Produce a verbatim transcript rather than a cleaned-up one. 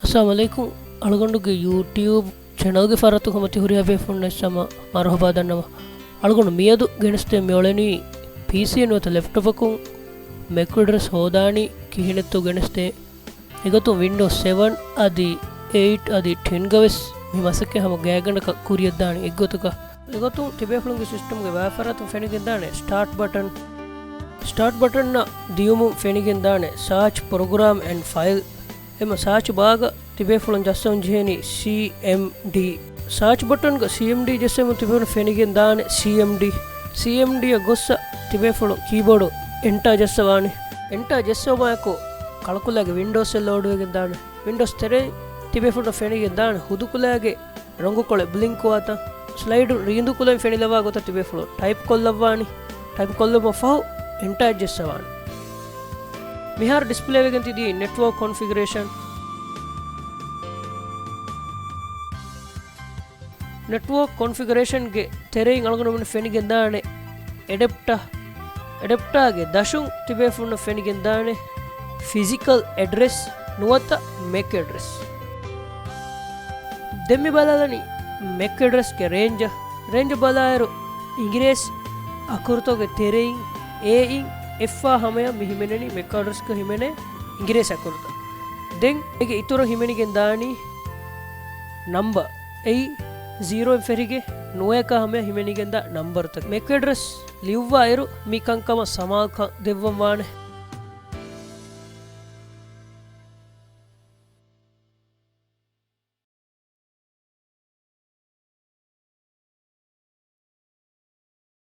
އައްސަލާމު ޢަލައިކުމް. އަޅުގަނޑުގެ ޔޫޓިއުބް ޗެނަލްގެ ފަރާތުން ހަމަ ތިހުރިހާ ބޭފުޅުންނަށް ހަމަ މަރުޙަބާ ދަންނަވަން. އަޅުގަނޑު މިއަދު ގެނެސްދޭން މިއުޅެނީ ޕީސީއެއް ނުވަތަ ލެޕްޓޮޕަކުން މެކް އެޑްރެސް ހޯދާނީ ކިހިނެއްތޯ ގެނެސްދޭން. އެގޮތުން ވިންޑޯސް ސެވަން އަދި އެއިޓް އަދި ޓެންގަ ވެސް މި މަސައްކަތް ހަމަ ގާތްގަނޑަކަށް ކުރިއަށްދާނީ އެއްގޮތަކަށް. އެގޮތުން ތިބޭފުޅުންގެ ސިސްޓަމްގެ ވާފަރާތުން ފެނިގެންދާނެ ސްޓާޓް ބަޓަން. ސްޓާޓް ބަޓަންއަށް ދިޔުމުން ފެނިގެންދާނެ ސާޗް ޕްރޮގްރާމް އެންޑް ފައިލް. އެމަ ސާޗް ބާގަ ތިބޭފުޅުން ޖައްސަވަން ޖެހޭނީ ސީއެމްޑީ. ސާޗް ބަޓަންގަ ސީއެމްޑީ ޖެއްސެމުން ތިބޭފުޅުން ފެނިގެން ދާނެ ސީއެމްޑީ. ސީއެމްޑީއަށް ގޮއްސަ ތިބޭފުޅުން ކީބޯޑު އެންޓާ ޖައްސަވާނެ. އެންޓާ ޖެއްސެވުމާއެކު ކަޅުކުލައިގެ ވިންޑޯސްއެއް ލޯޑުވެގެން ދާނެ. ވިންޑޯސް ތެރެއިން ތިބޭފުޅުން ފެނިގެން ދާނެ ހުދުކުލައިގެ ރޮނގުކޮޅެއް ބްލިންކުވާތަން. ސްލައިޑު ރީނދުކުލައިން ފެނިލަވާ ގޮތަށް ތިބޭފުޅުން ޓައިޕް ކޮށްލައްވާނީ. ޓައިޕް ކޮށްލުމަށް ފަހު އެންޓާ ޖެއްސަވާނެ. މިހާރު ޑިސްޕްލޭ ވެގެން ތިދީ ނެޓްވޯކް ކޮންފިގަރޭޝަން. ނެޓްވޯކް ކޮންފިގަރޭޝަންގެ ތެރެއިން އަޅުގަނޑުމެން ފެނިގެންދާނެ އެޑެޕްޓާ. އެޑެޕްޓާގެ ދަށުން ތިބޭފުޅުންނަށް ފެނިގެންދާނެ ފިޒިކަލް އެޑްރެސް ނުވަތަ މެކް އެޑްރެސް. ދެން މި ބަލާލަނީ މެކް އެޑްރެސްގެ ރޭންޖަށް. ރޭންޖަށް ބަލާއިރު، އިނގިރޭސި އަކުރުތަކުގެ ތެރެއިން އޭއިން އެފްއާ ހަމަޔަށް މި ހިމެނެނީ މެކް އެޑްރެސްގަ ހިމެނޭ އިނގިރޭސި އަކުރުތައް. ދެން އޭގެ އިތުރަށް ހިމެނިގެން ދާނީ ނަމްބަ. އެއީ ޒީރޯއިން ފެށިގެން ނުވައަކާ ހަމަޔަށް ހިމެނިގެންދާ ނަމްބަރުތައް. މެކް އެޑްރެސް ލިޔުއްވާއިރު މި ކަންކަމަށް ސަމާލުކަން ދެއްވަން ވާނެ.